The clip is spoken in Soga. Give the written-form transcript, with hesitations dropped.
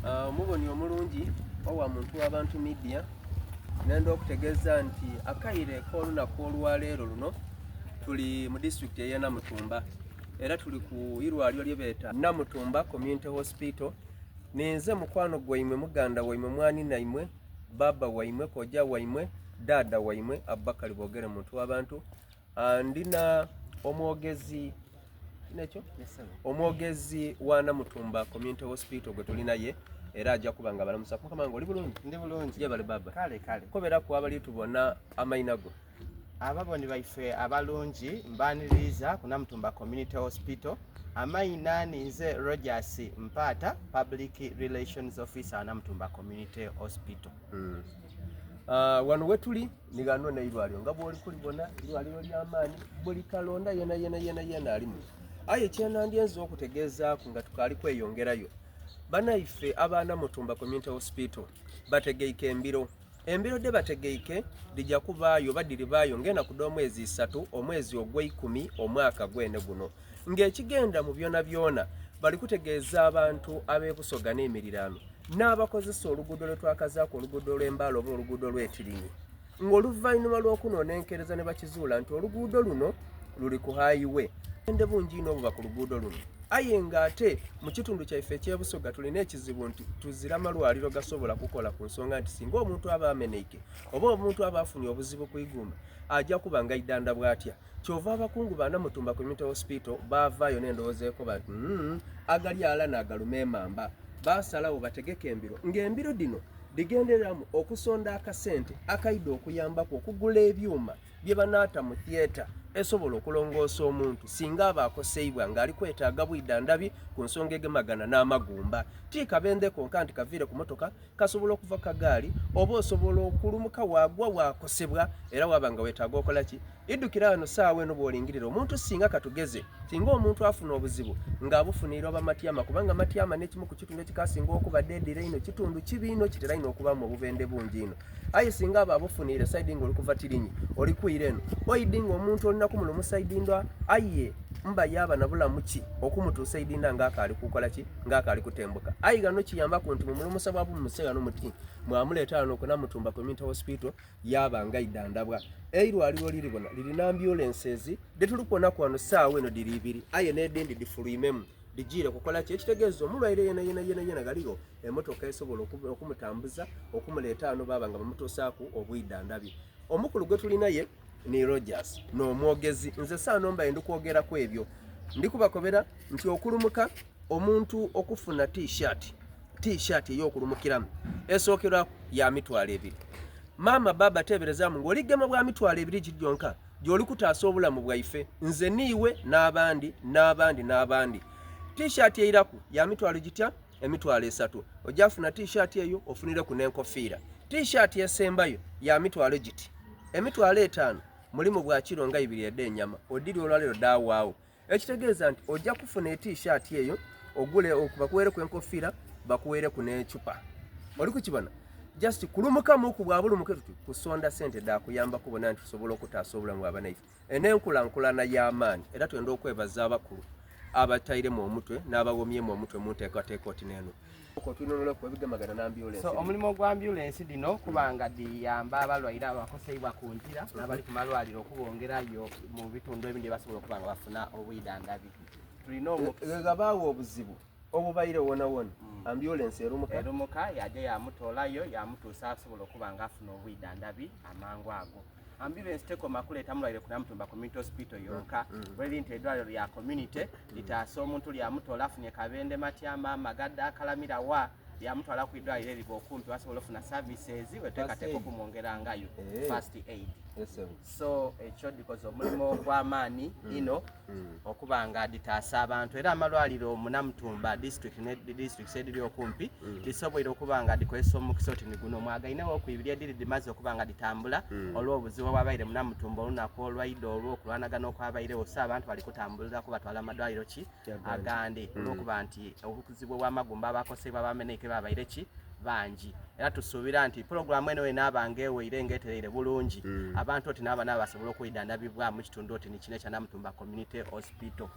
Ah, omuboni omulungi owa Muntu w'Abantu Media, nenda okutegeeza nti akaire k'olunaku olwaleero luno tuli mu disitulikiti ey'e Namutumba era tuli ku irwaliro lye beeta Namutumba Community Hospital. Ninze mukwano gwaimwe, muganda waimwe, mwaninaimwe, baba waimwe, koja waimwe, daada waimwe, Abubakari Bogere Muntu w'Abantu. Ah, ndina omwogezi nekyo omwogezi wa Namutumba Community Hospital gwe tuli naye era ajja kuba nga balamusa mukama wange oli bulungi ndi bulungi jebale baba kale kale kobera ku abali tubona amaina go ababoni baife abalungi mbaniriza ku Namutumba Community Hospital amaina ninze Rogers Mpaata Public Relations Officer wa Namutumba Community Hospital mm. Uh, wano wetuli ni ghano n'eirwaliro nga bw'oli kulibona irwaliro ly'amaani buli kalonda yena yena yena yena alimu aye kyenandyenze okutegeezaaku nga tukaali kweyongerayo banaife aba Namutumba Community Hospital bategeike embiro embiro dhe bategeike dhija kubaayo oba dhiribaayo ng'enaku dh'omwezi isatu omwezi ogweikumi omwaka gwene guno Ng'ekigenda mu byonabyona, bali kutegeeza abantu ab'e Busoga n'emiriraano n'abakozesa oluguudo lwe twakazaaku oluguudo lw'e Mbale oba oluguudo lw'e Tirinyi ng'oluvainhuma lw'okunonenkereza ne bakizuula nti oluguudo luno luli ku highway. Obubendhe bungi inho obuba ku luguudo luno aye nga ate mu kitundu kyaife eky'e Busoga tulina ekizibu nti tuzira malwaliro gasobola kukola ku nsonga nti singa omuntu aba ameneike oba omuntu aba afunye obuzibu ku igumba aja kuba nga aidhandhabwa atya. Kyova abakungu ba Namutumba Community Hospital baavaayo n'endowooza ekoba nti mm, agali alana agaluma emamba. Baasalawo bategeke embiro ng'embiro dhino dhigendereramu okusonda akasente akaidha okuyambaku okugula ebyuma bye banaata mu theatre esobola okulongoosa omuntu singa aba akoseibwa ng'ali kwetaaga bwidhandhabi ku nsonga egemagana n'amagumba. Ti kabendhe konka nti kaviire ku motoka kasobola okuva kagaali oba osobola okulumuka wagwa wakosebwa era waba nga wetaaga okola ki idukira wano saawa eno bwolingirira omuntu singa katugeze singa omuntu afuna obuzibu ng'abufuniire oba matyama kubanga matyama n'ekimu ku kitundu ekikasinga okuba deedire ino kitundu kibi ino kitera ino okubamu obubende bungi ino aye singa aba abufuniire saidi nga oli kuva tirinyi oli kwira eno oidi nga omuntu olina kumulumu saidi ndwa aye mba yaba na bulamu ki okumutuusa eidinda ng'akaali kukola ki ng'akaali kutembuka. Aye ghano kiyambaku nti mumulumusa bwa bumuse ghano muti mwamuleeta ghano ku Namutumba Community Hospital yaaba nga aidhandhabwa. Eirwaliro liri bona lirina ambulances dhe tuli kubonaku ghano saawa eno dhiri ibiri aye n'edhindi dhifulwimemu dhijiire kukola ki ekitegeeza omulwaire yena yena yena yena ghaligho emotoka esobola okumutambuza okumuleeta ghano baaba nga bamutuusaaku obwidhandhabi. Omukulu gwe tuli naye ni Rogers n'omwogezi nze saano mbaye ndi kwogeraku ebyo ndi kubakobera nti okulumuka omuntu okufuna t-shirt t-shirt ey'okulumukiramu esookerwaku ya mitwalo ebiri maama baba teeberezaamu ng'oligema bwa mitwalo ebiri giryonka gy'oli kutaasa obulamu bwaife nze niiwe n'abandi n'abandi n'abandi t-shirt eiraku ya mitwalo gitya emitwalo esatu ojja funa t-shirt eyo ofunireku n'enkofiira t-shirt esembayo ya mitwalo giti emitwalo etaano mulimu bwa kiro nga ibiri ed'enyama odiri olwaleero daawaawo ekitegeeza nti ojja kufuna etiishaati eyo ogule bakuweereku enkofiira bakuweereku n'ecupa oli kukibona just kulumukamuku bwabulumuke tuti kusonda sente dakuyamba kubona nti tusobola okutaasa obulamu bwabanaife enenkulankulana y'amaanyi era twenda okwebaza abakulu abatairemu omutwe n'abawomyemu omutwe mu nteekateeka oti n'eno So, omulimu gwa ambulensi dhino kuba nga dhiyamba abalwaire abakoseibwa ku ngira n'abali ku malwaliro okubongerayo mu bitundu ebindi ebasobola okuba nga bafuna obwidandhabi. Tulina omukisa. Ghabaawo obuzibu obubaire wonawona mm. ambulensi erumuka erumuka yaja yamutoolayo yamutuusa asobola okuba nga afuna obwidandhabi amangu ago. Ambulance tekoma kuleeta mulwaire ku Namutumba Community Hospital yonka mm. mm. bweri nti eddwaliro lya community mm. litaasa omuntu lyamutoola afunye kabende matyama magada kalamira wa lyamutwala ku iddwaliro eriba okumpi wasobola ofuna services weteekateeka okumwongerangayo eh. first aid so ekyo dikoze omulimu ogw'amaanyi mm. ino mm. okuba nga ditaasa abantu era amalwaliro mu Namutumba district ne districts ediri okumpi mm. disoboire okuba nga dikozesa omukisa oti ni guno mwagainewo okwibiri ediri dimaze okuba nga ditambula mm. olw'obuzibu obwabaire mu Namutumba olunaku olwaidho olw'okulwanagana okwabairewo so abantu bali kutambulira kubatwala amadwaliro ki agandi mm. olwokuba nti obuzibu obw'amagumba abakosebwa bameneike babaire ki bangi era tusuubira nti pulogulaamu eno enaaba nga eweire nga etereire bulungi mm. abantu oti n'abana basobola okwidandabibwa mu kitundu oti ni kino ekya Namutumba Community Hospital.